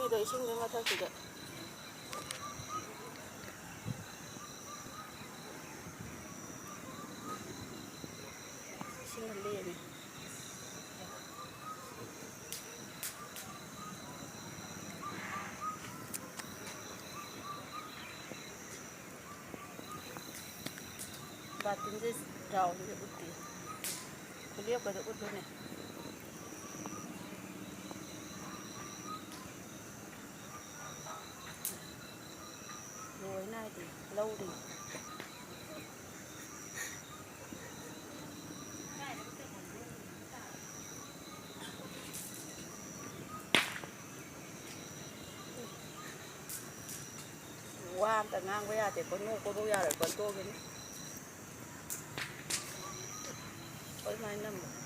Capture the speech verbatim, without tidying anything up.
ꯁꯤꯗ ꯏꯁꯤꯡꯗꯨ ꯃꯊꯛꯁꯤꯗ ꯏꯁꯤꯡ ꯂꯦꯝꯃꯦ꯫ ꯕꯥꯇꯤꯟꯁꯦ ꯗ꯭ꯔꯥꯎꯟꯁꯦ ꯎꯠꯇꯦ꯫ ꯈꯨꯂꯦꯞꯀꯗ ꯎꯠꯂꯨꯅꯦ꯫ ꯂꯣꯏꯅ ꯍꯥꯏꯗꯤ ꯂꯧꯔꯤ꯫ ꯋꯥ ꯑꯝꯇ ꯉꯥꯡꯕ ꯌꯥꯗꯦꯀꯣ, ꯅꯣꯛꯄꯐꯧ ꯌꯥꯔꯣꯏꯀꯣ, ꯇꯣꯛꯑꯒꯦꯅꯦ꯫ ꯑꯗꯨꯃꯥꯏꯅ ꯅꯝꯕ꯫